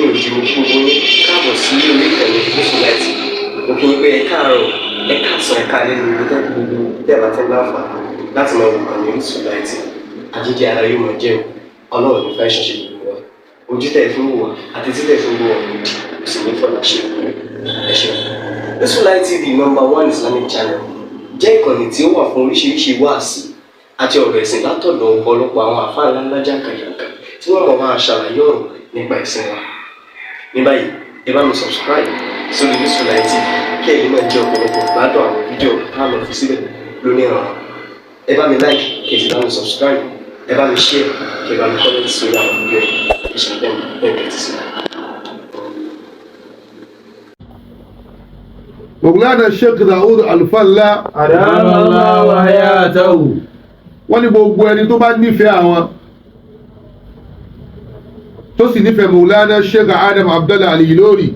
Lẹ́yìn òjì, mo kí gbogbo yín káàbọ̀ sí orí ìkànnì Orísun Light. Mo kí yín pé ẹ káàárọ̀, ẹ káàsán, ẹ káalẹ́ ní gbogbo gbogbo tẹ́ ẹ bá ti ń láǹfààní láti máa wò ìkànnì Orísun Light. Àjíjẹ ara yóò máa jẹun. Ọlọ́run ní fẹ́ ṣiṣẹ́ gbogbo wa. Ojú tẹ̀ fún wò wá àti títẹ̀ fún wò wá òdì kò sì ní fọlá ṣe. Ẹ ṣeun. Orísun Light TV, number one Islamic channel, jẹ́ ìkànnì tí ó wà fún oríṣiríṣi wáàsí àti ọ̀rọ̀ ẹ̀sìn látọ̀dọ̀ ọ̀pọ̀lọpọ̀ àwọn àfáà ńláńlá jàǹkàjàǹkà tí wọ́n mọ̀ máa ṣàlàyé ọ̀rọ̀ nípa ẹ̀sìn wa. Ní báyìí, ẹ bá mi subscribe sórí Orísun Light TV kí ẹ̀yin náà jẹ́ ọ̀pọ̀lọpọ̀ gbádùn àwọn fídíò tá a lọ fi síbẹ̀ lónìí ọ̀rọ̀. Ẹ bá mi like, kí ẹ sì bá mi subscribe, ẹ bá mi share, kí ẹ bá mi comment sórí àwọn fídíò yìí. Ẹ ṣe bẹ́ẹ̀ bẹ́ẹ̀ tẹ́tí sí i. Mọ̀gúlánà Sheikh Daoud Alfalla. أدام الله حياته. Wọ́n ní gbogbo ẹni tó bá nífẹ̀ẹ́ àwọn, tó sì nífẹ̀ẹ́ Mọ̀gúlánà Sheikh Adam Abdallah Al-Ilory,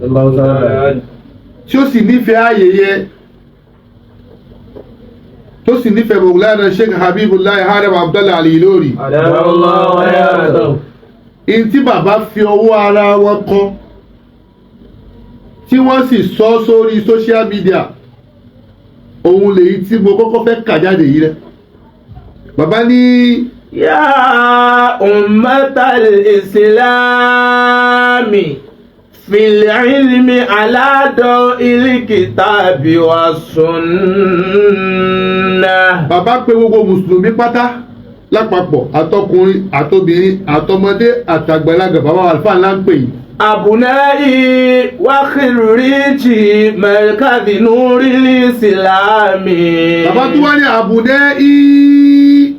الله تعالى tí ó sì nífẹ̀ẹ́ ayẹyẹ, tó sì nífẹ̀ẹ́ Mọ̀gúlánà Sheikh Habibullah Adam Abdallah Al-Ilory, أدام الله حياته. In tí bàbá fi ọwọ́ ara wọn kọ, tí wọ́n sì sọ sórí social media, òun lèyí tí mo kọ́kọ́ fẹ́ kà jáde yìí rẹ. Bàbá ní: يا أمة الإسلام في العلم على ضوء الكتاب والسنة. Bàbá pé gbogbo mùsùlùmí pátá lápapọ̀, àtọkùnrin, àtobìnrin, àtọmọdé, àtàgbàlagbà, bàbá àlùfáà ńlá ń pè yìí. أبنائي وخريجي مركز نور الإسلام. Bàbá tó wá ní àbùdẹ́ í,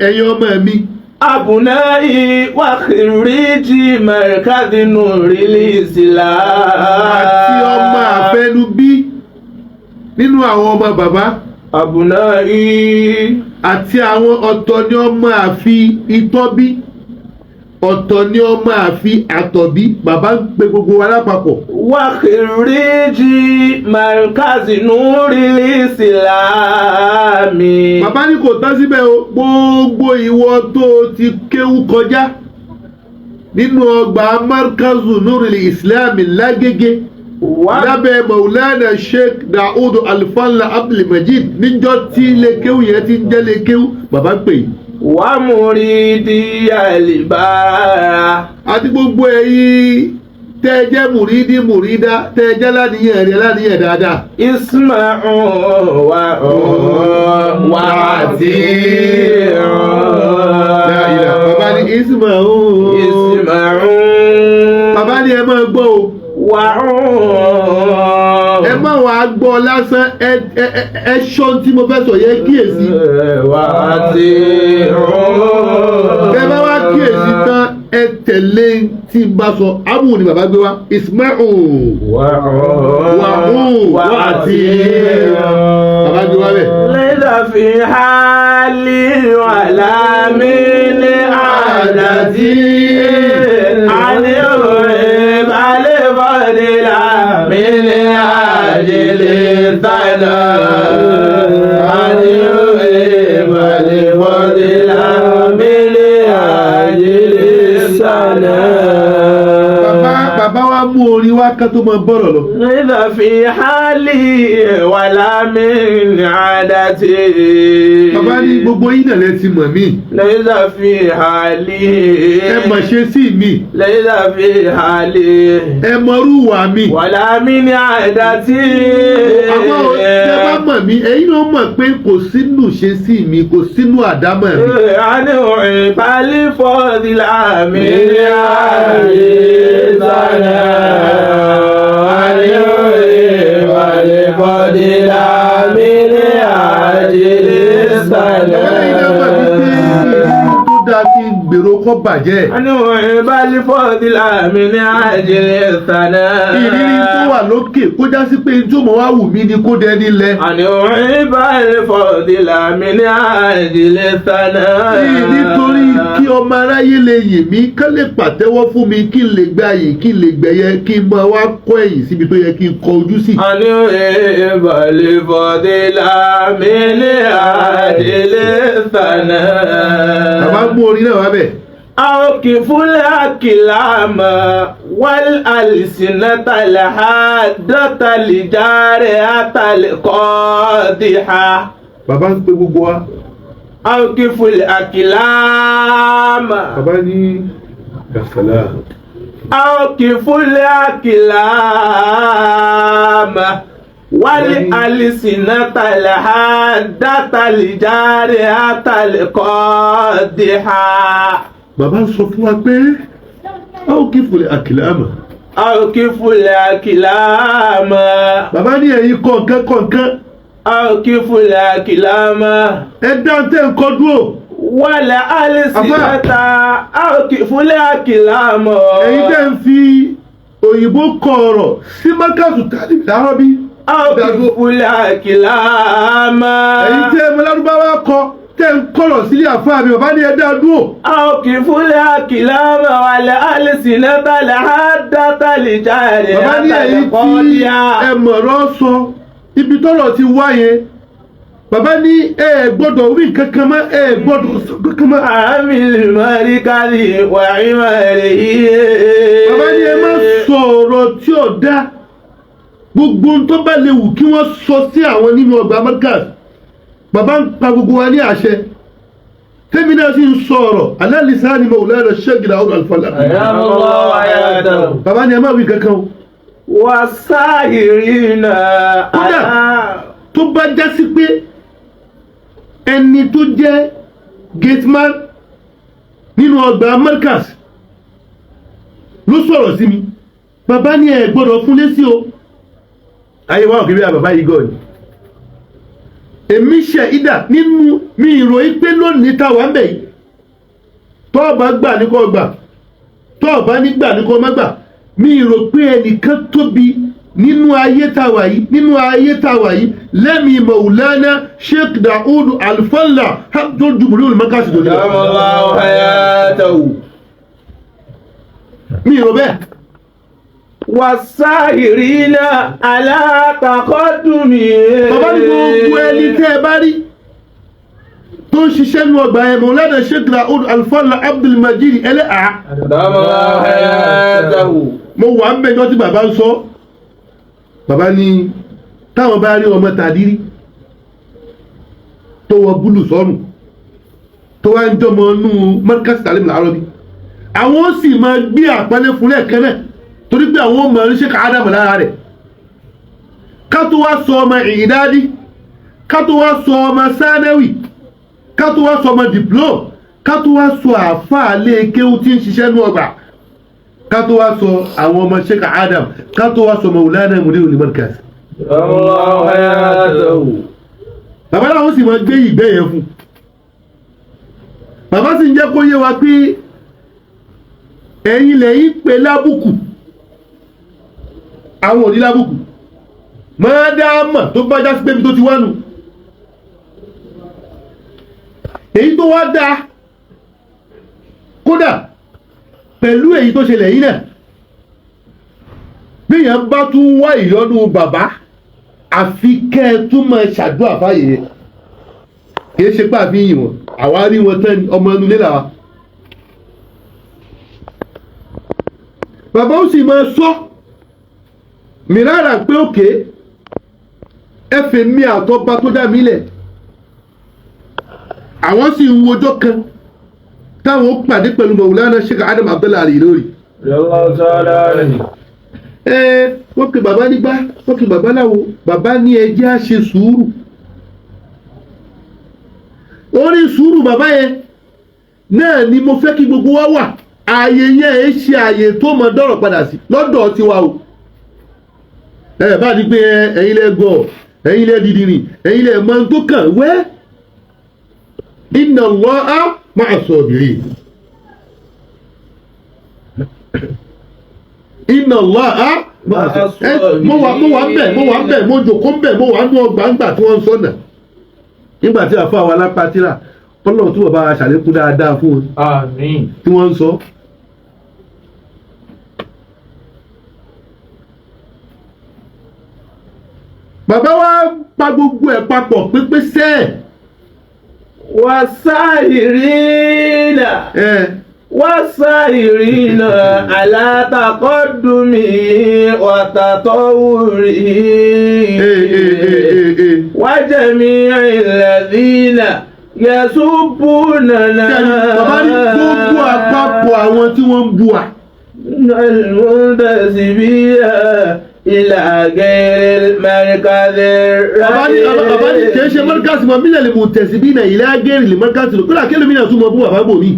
ẹ̀yin ọmọ mi. أبنائي وخريجي مركز نور الإسلام. Àti ọmọ àfẹnubí nínú àwọn ọmọ bàbá. أبنائي. Àti àwọn, ọ̀tọ̀ ni ọmọ àfi itọ́ bí, ọ̀tọ̀ ni ọmọ àfi àtọ̀ bí. Bàbá ń pe gbogbo wa lápapọ̀. وخريجي مركز نور الإسلام. Bàbá ní kò tán síbẹ̀ o. Gbogbo ìwọ tó o ti kéwú kọjá nínú ọgbà Markazu Nurul Islam lágége lábẹ́ Maulana Sheikh Daoud Alfanla Abdulmajid, níjọ́ tí ilé kéwú yẹn ti ń jẹ́ lé kéwú, bàbá ń pè yìí. ومريدي الباء. Àti gbogbo ẹ̀yin tẹ́ ẹ jẹ́ mùrídí, mùrídá, tẹ́ ẹ jẹ́ láníyàn rẹ̀, láníyàn dáadáa. اسمعوا وأطيعوا. La ilaha. Bàbá ní isma'u. اسمعوا. Bàbá ní ẹ máa gbọ́ o. وعوا. Ẹ má wàá gbọ́ lásán, ẹ ẹ ẹ ẹ ṣọ́ tí mo fẹ́ sọ yẹ, kíyèsí. وأطيعوا. Ẹ bá wá kíyèsí tán, ẹ tẹ̀lé tí n bá sọ. Amú ni bàbá gbé wá, isma'u. وعوا. وأطيعوا. Bàbá gbé wá bẹ́ẹ̀. ليس في حالي ولا من عادتي أن أحب الفضل من أجل الثناء، أن أحب الفضل من أجل الثناء. Bàbá wa mú orin wá ká tó máa bọ̀rọ̀ lọ. ليس في حالي ولا من عادتي. Bàbá ní gbogbo yín náà lẹ ti mọ̀ mí. ليس في حالي. Ẹ mọ̀ ṣe sí mi. ليس في حالي. Ẹ mọrú wà mí. ولا من عادتي. Àmọ́ ẹ bá mọ̀ mí, ẹ̀yin náà mọ̀ pé kò sínú ṣe sí mi, kò sínú àdámọ̀ mi. أن أحب الفضل من أجل الثناء، أن أحب الفضل من أجل Ẹ̀yin náà mọ̀ mí pé الثناء. ìrírí tó dáa kí n gbèrò kọ́ bàjẹ́. أن أحب الفضل من أجل الثناء. Ìrírí tó wà lókè kó já sí pé tí ó mọ̀ wá wù mí ni kó dẹni lẹ. أن أحب الفضل من أجل الثناء. Nítorí kí ọmọ aráyé lè yìn mí, ká lè pàtẹ́wọ́ fún mi, kí n lè gba yìí, kí n lè gbẹ̀yẹ, kí n máa wá kọ́ ẹ̀yìn síbi tó yẹ kí n kọ ojú sí. أن أحب الفضل من أجل الثناء. Bàbá mú orin náà wá bẹ̀. أوقف الأكلام والألسنة الحادة الجارحة القادحة. Bàbá ń pe gbogbo wa. أوقف الأكلام. Bàbá ní gàfàlà. أوقف الأكلام والألسنة الحادة الجارحة القادحة. Bàbá ń sọ fún wa pé a ó kí fòlẹ̀ àkìlẹ̀ àmà. أوقف الأكلام. Bàbá ní ẹ̀yin kọ̀ọ̀kan kọ̀ọ̀kan. أوقف الأكلام. Ẹ dá tẹ́ ń kọ́ dúró. والألسنة أوقف الأكلام. Ẹ̀yin tẹ́ ń fi òyìnbó kọ ọ̀rọ̀ sí mọ́kàtù tàbí láàárọ̀ bí. أوقف الأكلام. Ẹ̀yin tẹ́ ẹ mọ lárúbáwá kọ tẹ́ ń kọ̀rọ̀ sílé àfáà mi, bàbá ní ẹ dá dúró. أوقف الأكلام والألسنة الحادة الجارحة Bàbá ní ẹ̀yin tí ẹ القادحة. mọ̀rọ̀ sọ ibi tọ́rọ̀ ti wá yẹn. Bàbá ní ẹ gbọ́dọ̀ wí kankan mọ́, ẹ gbọ́dọ̀ sọ kankan mọ́. عامل المركز وعماله. Bàbá ní ẹ má sọ ọ̀rọ̀ tí ò dá. Gbogbo ohun tó bá lè wù kí wọ́n sọ sí àwọn nínú ọgbà Markaz. Bàbá ń pa gbogbo wa ní àṣẹ. Tẹ́mi náà sì ń sọ ọ̀rọ̀ alálìsá ni Mawlana Sheikh Daud Al-Falah. أيام الله حياته. Bàbá ní ẹ má wí kankan o. والساهرين. Kódà tó bá já sí pé ẹni tó jẹ́ gateman nínú ọgbà Markaz ló sọ̀rọ̀ sí mi, bàbá ní ẹ gbọ́dọ̀ fún lésì o. Ayé wa òkè bí i bàbá yìí gọ̀ ni. Èmi ṣe ìdà nínú mi ìròyìn pé lónìí táwa ń bẹ̀ yìí, tọ́ọ̀bá gbà ní kò gbà, tọ́ọ̀bá ní gbà ní kò má gbà, mi rò pé ẹnìkan tóbi nínú ayé táwa yìí, nínú ayé táwa yìí lẹ́mìí Maulana Sheikh Daud Al-Fallah tó jùmùrí olùmọ́kàsí tó nílò. أيام الله حياته. Mi rò bẹ́ẹ̀. والساهرين على تقدمه. Bàbá ní gbogbo ẹni tẹ́ ẹ bá rí tó ń ṣiṣẹ́ nu ọgbà ẹ̀ Maulana Sheikh Daud Al-Fallah Abdul Majid ẹlẹ́à. أدام الله حياته. Mo wà ń bẹjọ́ tí bàbá ń sọ. Bàbá ní táwọn bá rí ọmọ tàdírí tó wọ búlù sọ́rùn tó wá ń jọmọ inú Markaz Talim Al-Arabi, àwọn ó sì máa gbé àpẹẹlẹ fún lẹ́ẹ̀kan náà torí pé àwọn ó máa ń ṣe káàdàmù lára rẹ̀. Ká tó wá sọ ọmọ ìdádí, ká tó wá sọ ọmọ sánéwì, ká tó wá sọ ọmọ dìplọ́m, ká tó wá sọ àáfàá léèkéwú tí ń ṣiṣẹ́ nú ọgbà, ká tó wá sọ àwọn ọmọ Sheikh Adam, ká tó wá sọ Maulana Mudirul Markaz. أدام الله حياته. Bàbá làwọn sì máa gbé ìgbẹ́ yẹn fún. Bàbá sì ń jẹ́ kó yé wa pé ẹ̀yin lẹ́yìn pé lábùkù, àwọn ò ní lábùkù máa dá mọ̀ tó bá já sí pé ibi tó ti wá nù. Èyí tó wá dáa kódà pẹ̀lú èyí tó ṣẹlẹ̀ yìí náà, bí èèyàn bá tún wá ìyọ́nú bàbá, àfi kẹ́ ẹ tún máa ṣàdúrà fáyè yẹn. Kìí ṣe pé àfi yìn wọ́n, àwa rí wọn tán ni ọmọ inú ilé làwa. Bàbá ó sì máa sọ mìíràn pé òkè ẹ fi mi àtọ́ba tó dá mi lẹ̀. Àwọn sì ń wojọ́ kan táwọn ó pàdé pẹ̀lú Maulana Sheikh Adam Abdullah Al-Ilory. الله تعالى عليه. Ẹ wọ́n pe bàbá nígbà, wọ́n pe bàbá láwo, bàbá ní ẹjẹ́ á ṣe sùúrù. Orí sùúrù bàbá yẹn náà ni mo fẹ́ kí gbogbo wa wà. Ààyè yẹn ẹ ṣe ààyè tó mọ dọ́rọ̀ padà sí lọ́dọ̀ tiwa o. Ẹ bá di pé ẹ̀yin lẹ gọ̀, ẹ̀yin lẹ dìdìrìn, ẹ̀yin lẹ mọ ohun tó kàn wẹ́. Inna Allaha ma'a sabirin. Inna Allaha ma'a sabirin. Mo wà ń bẹ̀, mo wà ń bẹ̀, mo jòkó ń bẹ̀, mo wà nú ọgbà ńgbà tí wọ́n ń sọ̀nà. Nígbà tí àfọ àwọn alápatìrà Ọlọ́run tí bàbá aṣàlékún dáadáa fún wọn. Àmín. Tí wọ́n ń sọ. Bàbá wa pa gbogbo ẹ̀ papọ̀ pípé sẹ́ẹ̀. Wasairina. Ẹ. والسائرين على تقدمه وتطوره Ee, ee, ee, ee, ee. وجميع الذين يسبوننا Bàbá ní gbogbo àpapọ̀ àwọn tí wọ́n ń bu wa. المنتسبين إلى غير المركز Bàbá ní bàbá ní kìí ṣe mọ́ríkàsì mọ́ mílíọ̀nù mú tẹ̀sí bí náà ilé agẹ́rì lè mọ́ríkàsì lò kódà kí ẹlòmíràn tún mọ bú bàbá bò mí.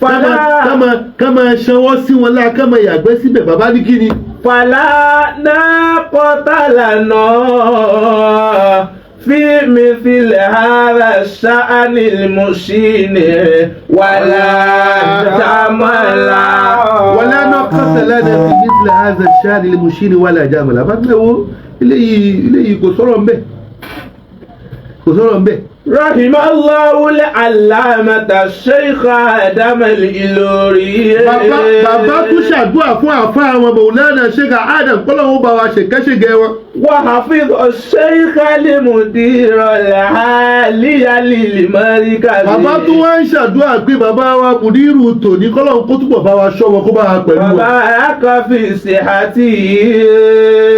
فلا Ká máa ṣanwọ́ sí wọn láà ká máa yàgbẹ́ síbẹ̀ bàbá ní kí ni. فلا ناقة لنا في مثل هذا الشأن المشين ولا جمل wàlá náà kọ́sẹ̀ lẹ́nu fi mísìlẹ̀ haza ṣáàlì lè mú ṣí ni wàlá àjàmọ̀lá bá tilẹ̀ wo eléyìí eléyìí kò sọ̀rọ̀ ńbẹ̀ kò sọ̀rọ̀ ńbẹ̀. رحم الله العلامة الشيخ آدم الإيلوري Bàbá bàbá tún ṣàdúrà fún àfa àwọn Mọ̀lánà Sheikh Adam kọ́lọ́hún bá wa ṣèkẹ́ṣègẹ́ wọn. وحفظ الشيخ المدير العالي للمركز Bàbá tún wá ń ṣàdúrà pé bàbá wa Mùdírù tòní kọ́lọ́hún kó túbọ̀ bá wa ṣọ́ wọn kó bá wa pẹ̀lú wọn. وبارك في صحته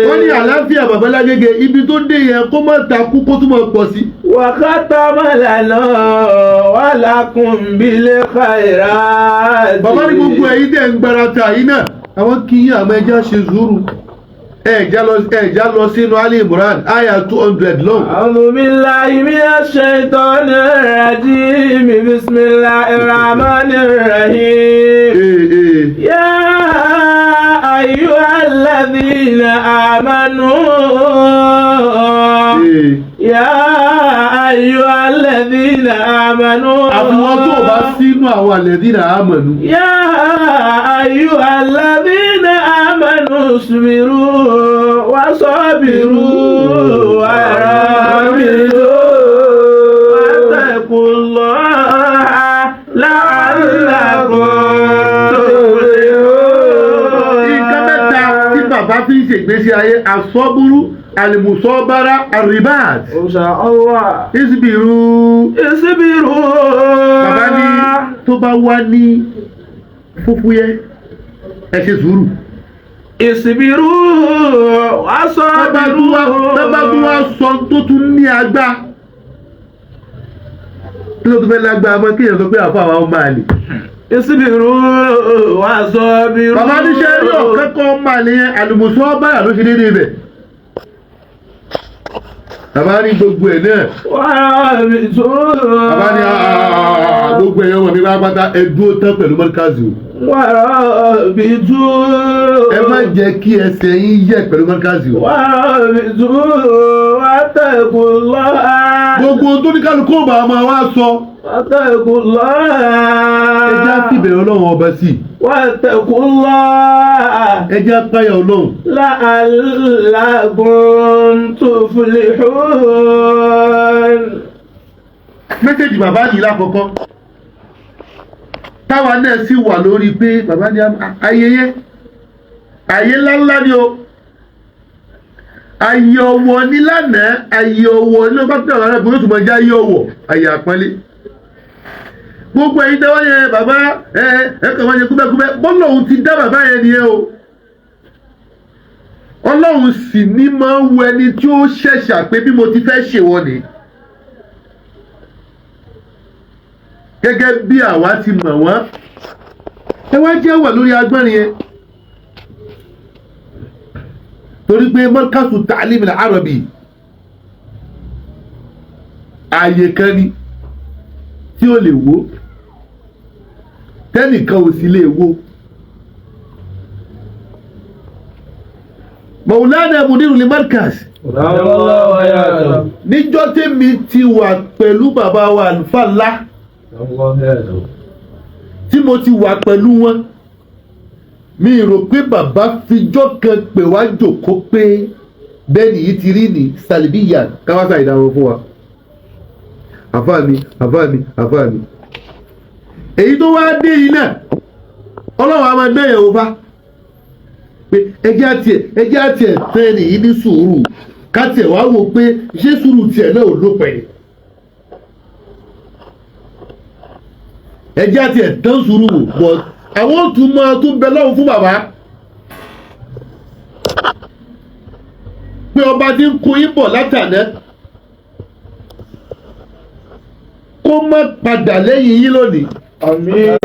Wọ́n ní àlàáfíà bàbá Lágége ibi tó dé yẹn kó má takú kó túbọ̀ pọ̀ sí. وختم لنا ولكم بالخيرات Bàbá ní gbogbo ẹ̀yin dẹ̀ ń gbarata yìí náà àwọn kì í àmọ́ ẹja ṣe sùúrù ẹ̀já lọ sínú Ali Imran aya 200 lọ́hùn. أعوذ بالله من الشيطان الرجيم بسم الله الرحمن الرحيم Ee, ee. يا أيها الذين آمنوا Ee. يا أيها الذين آمنوا Àfihàn tó o bá sínú àwọn àlẹ́dínà àmọ̀nù. يا أيها الذين آمنوا اصبروا وصابروا ورابطوا واتقوا الله لعلكم تفلحون. Nǹkan mẹ́ta tí bàbá fi ń ṣègbésí ayé àsọ́búrú àlùmùsọ́bára àríbáàt. إن شاء الله Ìsibìrú. اصبروا. Bàbá ní tó bá wá ní fúfúyẹ́ ẹ ṣe sùúrù. اصبروا وصابروا. Bàbá tó wá sọ tó tún ní agbá. Kí ló tún fẹ́ lágbá mọ́ kí èèyàn sọ pé àfọ àwọn ọmọ àlè. اصبروا وصابروا. Bàbá ní ṣe rí ọ̀kẹ́kọ̀ọ́ ọmọ àlè yẹn àlùmùsọ́bára ló ṣe déédéé bẹ̀. Bàbá ní gbogbo ẹ̀ náà. ورابطوا. Bàbá ní gbogbo ẹ̀yọ́ wọn mi pátápátá ẹ dúró tán pẹ̀lú mọ́ríkàzì o. ورابطوا. Ẹ má jẹ́ kí ẹsẹ̀ yín yẹ̀ pẹ̀lú mọ́ríkàzì o. ورابطوا واتقوا الله. Gbogbo ohun tó ní kálukú ọba máa wá sọ. واتقوا الله. Ẹ já fìbẹ̀rẹ̀ Ọlọ́run ọba sí i. واتقوا الله. Ẹ já páyà Ọlọ́run. لعلكم تفلحون. Mẹ́sẹ̀jì bàbá yìí lákọ̀ọ́kọ́. Táwa náà sì wà lórí pé bàbá ní ayẹyẹ. Ayé ńláńlá ni o. Ayé ọwọ́ ní lánàá, ayé ọwọ́ ní ọba tó dára yóò tún máa jẹ́ ayé ọwọ́, ayé àpọ́nlé. Gbogbo ẹ̀yin tẹ́wọ́ yẹn bàbá ẹ ẹ kàn máa ṣe kúbẹ́kúbẹ́ bọ́lá òun ti dá bàbá yẹn nìyẹn o. Ọlọ́run sì ní máa ń wo ẹni tí ó ṣẹ̀ṣà pé bí mo ti fẹ́ ṣèwọ ni. Gẹ́gẹ́ bí àwa ti mọ̀ wọ́n ẹ wá jẹ́ wà lórí agbọ́nrin yẹn torí pé mọ́kàsù ta'lim al-arabi ààyè kan ni tí ó lè wó tẹ́nìkan ò sì lè wó. Maulana Mudiru li Markaz níjọ́ tèmi ti wà pẹ̀lú bàbá wa àlùfáà ńlá tí mo ti wà pẹ̀lú wọn mi rò pé bàbá fijọ́ kan pè wá jòkó pé bẹ́ẹ̀ nìyí ti rí ní salibiya káwáṣá ìdáwọ́ fún wa àfáà mi àfáà mi àfáà mi èyí tó wá dé yìí náà ọlọ́run a máa dẹ́yẹ̀ wò fa pé ẹjẹ́ àti ẹ̀ ẹjẹ́ àti ẹ̀ tẹ́ nìyí ní sùúrù ká tiẹ̀ wá wò pé ṣé sùúrù tiẹ̀ náà ò lópin. Ẹjẹ́ àti ẹ̀tàn sùúrù wò, but àwọn ò tún máa tún bẹ lọ́hùn fún bàbá pé ọba tí ń kó yín bọ̀ látàná kó má padà lẹ́yìn yín lónìí. Àmín.